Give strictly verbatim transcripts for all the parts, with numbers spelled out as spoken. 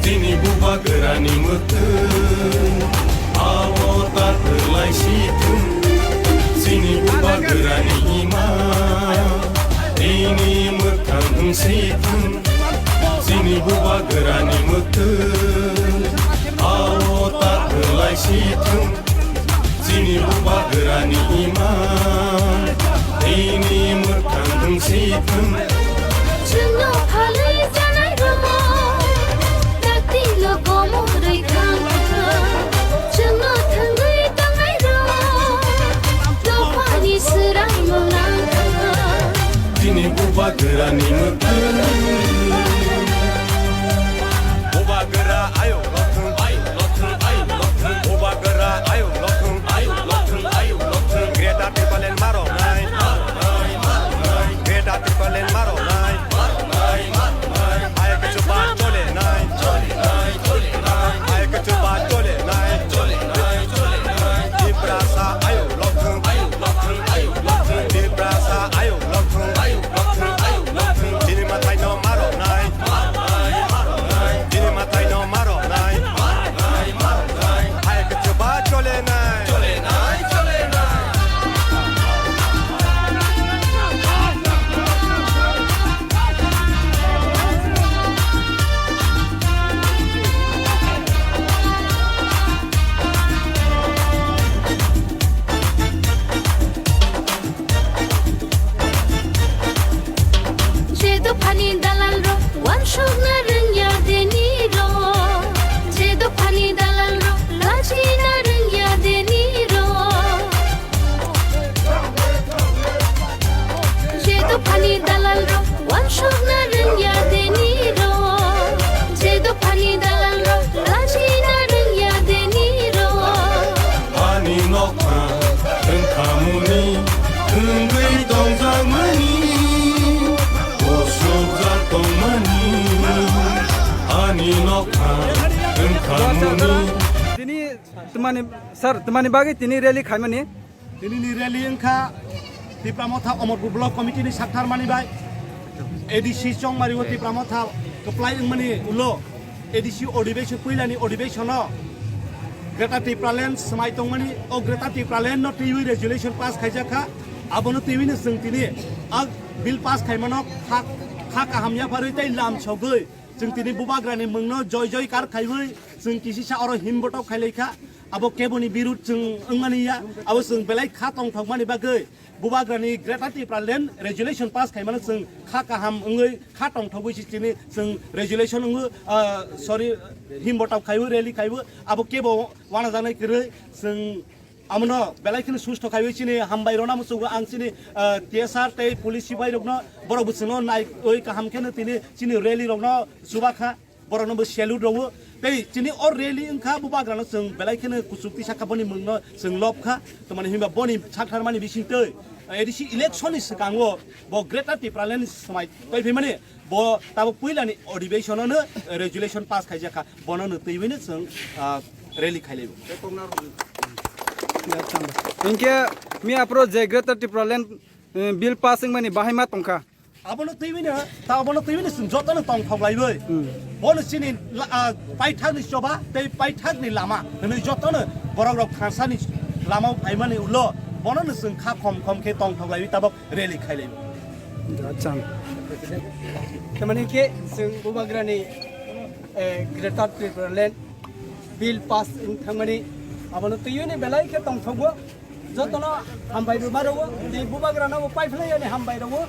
Chini bubagrani mwtwng, awo ta kwlai si thung. Chini bubagrani ima, ini mwkhang wng si thung. Chini bubagrani mwtwng, awo ta kwlai si thung. Chini bubagrani ima, ini mwkhang wng si thung. Chwngno phalwi janai rok, dakti lokomo rwi thang thang. Chwngno thangwi tongnai rok, dophani swrai mwnang thang. Chini bubagrani mwtwng. Bubagra ayuk lothung, ayuk lothung, ayuk lothung. Bubagra ayuk lothung, ayuk lothung, ayuk lothung. Greater Tipraland maroknai, maroknai, maroknai. Greater Tipraland maroknai, maroknai, maroknai. Hai kichu ba cholenai, cholenai, cholenai. Hai kichu ba cholenai, cholenai, cholenai. Tiprasa ayuk lothung, ayuk lothung, ayuk lothung. Tiprasa ayuk lothung, ayuk lothung, ayuk lothung. Chini mwtaino maroknai, maroknai, maroknai. Chini mwtaino maroknai, maroknai, maroknai. Hai kichu ba cholenai, cholenai, cholenai. Je dophani dalal rok, wansukna rwngya deni rok. Je dophani dalal rok, lachina rwngya deni rok. Je dophani dalal rok, wansukna rwngya deni rok. Je dophani dalal rok, lachina rwngya deni rok. Ani nokha wngkha muni, wngwi tongjakmani, bosokjak tongmani. Ani nokha wngkha muni. Tini twmani, sir, twmani bagwi tini rally khaimani? Tinini rally wngkha Tipra Motha Omorpur Block Committee ni saktharmani bai A D C Chongmari o Tipra Motha kwplai wngmani ulo A D C odhibeshon, puilani odhibeshono Greater Tipraland swmai tongmani, o Greater Tipraland no twiwi resolution pass khaijak kha. Abono twiwi no chwng tini a bill pass khaimano kha, kha kaham yapharwi tei lam sogwi chwng tini bubagrani mungno joy joy kar khaiwi chwng kisisa oro himbotok khailai kha. Abo keboni birud chwng wngmani ya, abo chwng belai kha tongthokmani bagwi bubagrani Greater Tipraland resolution pass khaimano chwng kha kaham wngwi kha tongthogwi si chini chwng resolution wngwi, ah, sorry, himbotok khaiwi rally khaiwi abo kebo wanajaknai kwrwi chwng amono belai kheno susto khaiwi chini hambai rwna muchungo ang chini, ah, T S R tei police sipai rokno borok bo chwngno naiwi kaham kheno tini chini rally rokno chubakha. Borokno bo salute rwo. Tei chini o rally wngkha, bubagrano chwng belai kheno kuchuk tisa kha, boni mungno chwng lob kha. Tamani hinba boni saktharmani bisingtwi A D C election ni swkango bo Greater Tipraland ni swmai twi phaimani bo tabuk puilani odhibeshonono resolution pass khaijak kha. Bonono twiwino chwng, ah, rally khailaibo. Hinkhe miya aphuru je Greater Tipraland, eh, bill pass wngmani bahai ma tongkha. Abono twiwino, ta abono twiwino chwng jotono tongthok laiwi. Hmm. Bono chini la-, ah, paithakni choba tei paithakni lama hwnwi jotono borok rok thansani lama phaimani ulo bonono chwng kha khom khom khe tongthok laiwi tabok rally khailaiwi. Acha. Tamani khe chwng bubagrani, eh, Greater Tipraland bill pass wng thangmani abono twiwini belai khe tongthokgo. Jotono hambai rwma rwo, tei bubagrano bo paiphlai yani hambai rwo.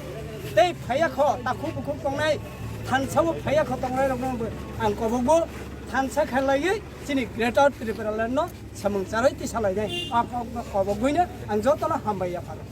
Tei phaiya kho, takhuk bukhuk tongnai, thansa bo phaiya kho tongnai rokno bo ang kobokbo thansa khlaiwi chini Greater Tipraland no samung charwi tisa lainai. A kokno kobogwino ang jotono hambai yapharo.